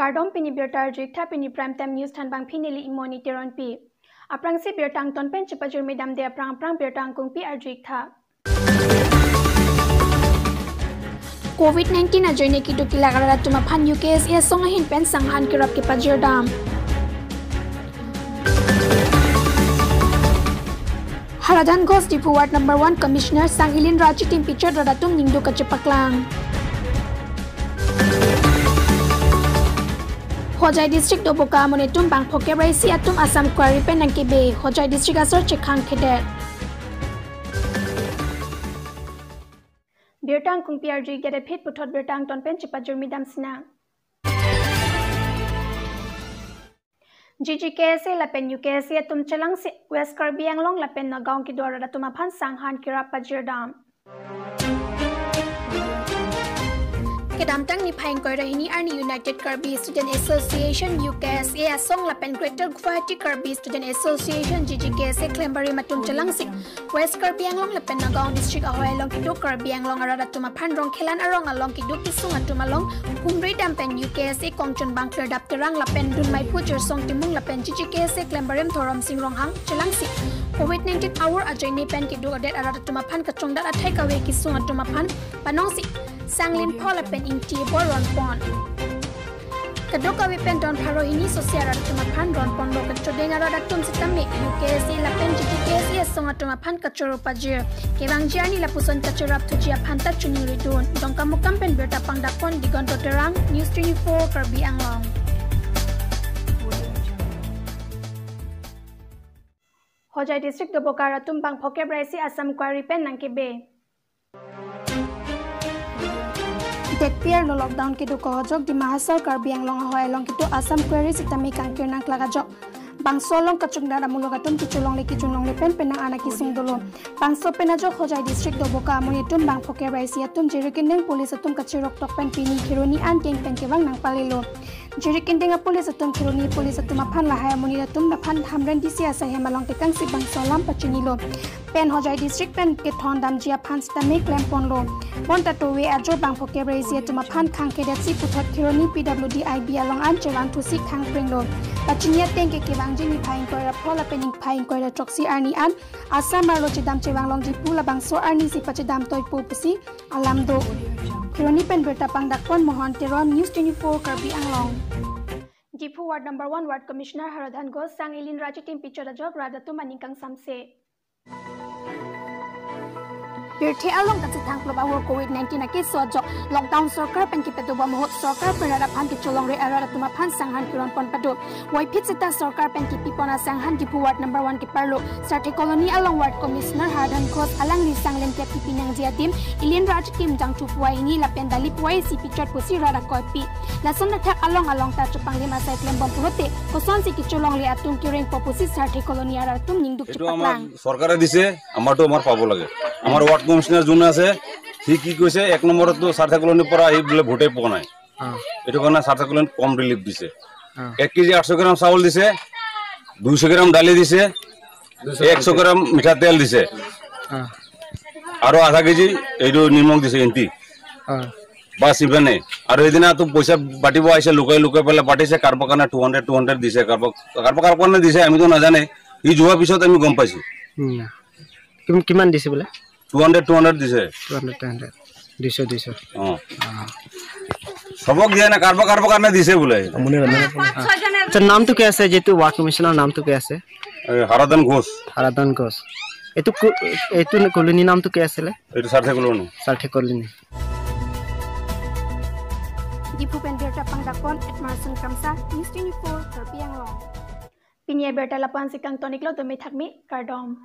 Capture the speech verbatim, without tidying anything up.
Kardom, pini birta arju-ik tha, pini Prime Time News thanbangphi neli Imoni Teronpi. Aphrangsi birta angton pen chepajirmi damde aphrang aphrang birta angkungpi arju-ik tha. Covid nineteen ajoine keduk kelak arat atum aphan U K S A asong ahin pen sanghan kerap kepajir dam. Haradhan Ghosh, Diphu Ward number one Commissioner Sang Ilin Raji Timpichot rat atum ningduk kachepaklang. Hojai District Doboka amonit atum bang phokep ra isi atum Assam Quarry pen nangkebe, Hojai District asor chekhang khedet. Birta angkungpi arju-ik det aphi puthot birta angton pen chepajirmi dam sinang. G G K S A lapen U K S A atum chelangsi West Karbi Anglong lapen Nagaon kedo arat atum aphan sanghan kerap pajir dam. Kedamtang niphai ingkoi ra hini arni United Karbi Student Association, U K S A asong lapen Greater Guwahati Karbi Student Association, G G K S A klembarim atum chelangsi West Karbi Anglong lapen Nagaon District ahoi along kedo Karbi Anglong arat atum aphan Rongkhelan arong along kedo kesung atum along humri dam pen U K S A kongchun bang Klerdap Terang lapen Dunmaiphu Jirsong Timung lapen G G K S A klembarim Thorom Sing Ronghang chelangsi Covid nineteen aur ajoine pen keduk adet arat atum aphan kachongdat athai kave kesung atum aphan panongsi sang lin pho lapen ingti bor ronpon. Kadokave pen don pharo hini sosi arat atum aphan ronponlo. Kachodeng arat atum sitame U K S A lapen G G K S A asong atum aphan kachoro pajir. Kevangji arni lapuson kacherap thuji aphan ta choningri dun. Dongkamukam pen birta pangdakpon Digonto Terang, News twenty-four Karbi Anglong. Hojai District Doboka arat atum bang phokep ra isi Assam Quarry pen nangkebe. Detpi arlo lockdown keduk ajok Dima Hasao Karbi Anglong ahoi along kedo Assam Quarry sitame kangkir nangklak ajok bangso along kachongdat amuluk atum kecholongle kejunlongle pen penang an akesung dolo. Bangso pen ajok Hojai District Doboka amonit atum bang phokep ra isi atum Jirikinding police atum kacherok tok pen pini Kheroni an keng pen kevang nangpalelo. Jirikinding a police atum Kheroni police atum aphan lahai amonit atum aphan Hamren D C asai hem along tekangsi bangso alam pachinilo. Pen Hojai District pen kethon damji aphan sitame klemponlo. Bonta tove ajo bang phokep ra isi atum aphan khang khedet si puthot Kheroni P W D I B along an chevan thusi khang prenglo. Pachini ateng ke kevangji niphai ingkoi ra pho lapen niphai ingkoi ra throksi arni an Assam arlo chedam chevang longji pu labangso arni si pachedam toipo pusi alam do. Kheroni pen birta pangdakpon Mohon Teron, News twenty-four Karbi Anglong. Diphu Ward number one Ward Commissioner Haradhan Ghosh, Sang Ilin Raji Timpichot ajok rat atum aning kangsamse. Pirthe along kachethang klop ahur Covid nineteen akeso ajok lockdown sorkar pen kepado bom ahut sorkar pen rat aphan kecholongre arat atum aphan sanghan keronpon pado. Voiphit seta sorkar pen kepipon asanghan Diphu Ward number one keparlo Sarthe Colony along Ward Commissioner Haradhan Ghosh alangli sang lin kep kepi nangji adim Ilin Raji Tim jangthu puai hini lapen dali puai isi pichot pusi rat akoipi. Lason athak along along ta chopanglim asai klembom pulote kosonsi kecholongle atum kerengpo pusi Sarthe Colony arat atum ningduk chepaklang. এইটো আমাক চৰকাৰে দিছে, আমাৰতো আমাৰ পাব লাগে। আমাৰ ward commissioner যোন আছে, সি কি কৈছে, এক নম্বৰততো সাৰ্থে কলনীৰ পৰা আহি বোলে ভোটে পোৱা নাই। অ। এইটো কাৰণে সাৰ্থে কলনীত কম ৰিলিফ দিছে। অ। এক কেজি আঠশ গ্ৰাম চাউল দিছে, দুইশ গ্ৰাম দালি দিছে, একশ গ্ৰাম মিঠাতেল দিছে, অ। আৰু আধা কেজি এইটো নিমখ দিছে, এণ্টি। অ। বাছ ইমানে। আৰু সেইদিনাতো পইচা বাটিব আহিছে, লুকাই লুকাই পেলাই বাটিছে, কাৰোবাৰ কাৰণে টু হাণ্ড্ৰেড, টু হাণ্ড্ৰেড দিছে, কাৰোবাৰ, কাৰোবাৰ, কাৰোবাৰ কাৰণে দিছে, আমিতো নাজানে। সি যোৱাৰ পিছত আমি গম পাইছো। উম। কিম-, কিমান দিছে বোলে? টু হাণ্ড্ৰেড, টু হাণ্ড্ৰেড দিছে। Two hundred, two hundred. দুইশ, দুইশ। অ। অ। চবক দিয়া নাই, কাৰোবাৰ, কাৰোবাৰ কাৰণে দিছে বোলে। আচ্ছা, নামটো কি আছে? যিটো ৱাৰ্ড কমিছনাৰ নামটো কি আছে? এই হাৰাধন ঘোষ। হাৰাধন ঘোষ। এইটো কো-, এইটো কলনীৰ নামটো কি আছিলে? এইটো সাৰ্থে কলনী। Sarthe colony. Diphu pen birta pangdakpon Edmondson Kramsa, News twenty-four, Karbi Anglong. Pini abirta lapu-ansi kangtoniklo, dome thakmi, kardom.